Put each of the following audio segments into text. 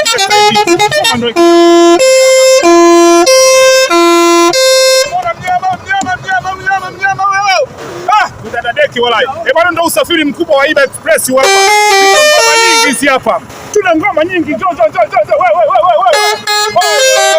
kimeingia sasa hivi. Chuma ndio Mbona mnyama mnyama mnyama mnyama mnyama wewe? Ah, udadadeki walai. Eh, bwana ndio usafiri mkubwa wa Iba Express hapa. Tuna ngoma nyingi hizi hapa. Tuna ngoma nyingi. Njoo njoo njoo njoo. Wewe wewe wewe wewe.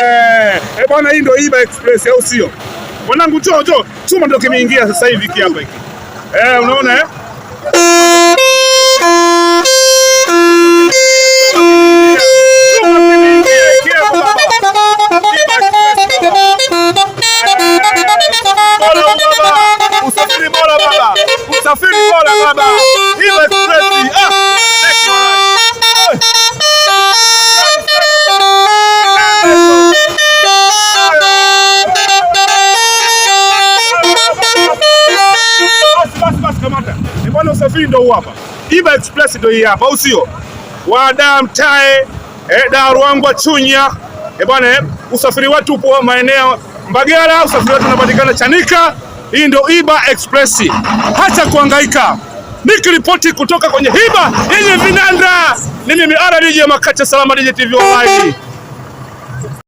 Eh, bwana hii ndio Iba Express au sio? Mwanangu njoo njoo. Chuma ndio kimeingia sasa hivi hiki hapa hiki. Eh, unaona eh? Chuma kimeingia hiki hapa baba. Iba Express baba. Bora baba. Usafiri bora baba. Usafiri bora baba. Iba Express. Ah. Next one. Basi basi basi, kamata. Ni bwana, usafiri ndio huu hapa. Iba Express ndio hii hapa, au sio? Wada Mtae, Dar Ruangwa, Chunya. Eh bwana, usafiri wetu upo maeneo Mbagala, usafiri wetu unapatikana Chanika. Hii ndio Iba Express. Hacha kuhangaika. Nikiripoti kutoka kwenye Hiba yenye vinanda. Ni mimi RDJ Makacha Salama DJ TV Online.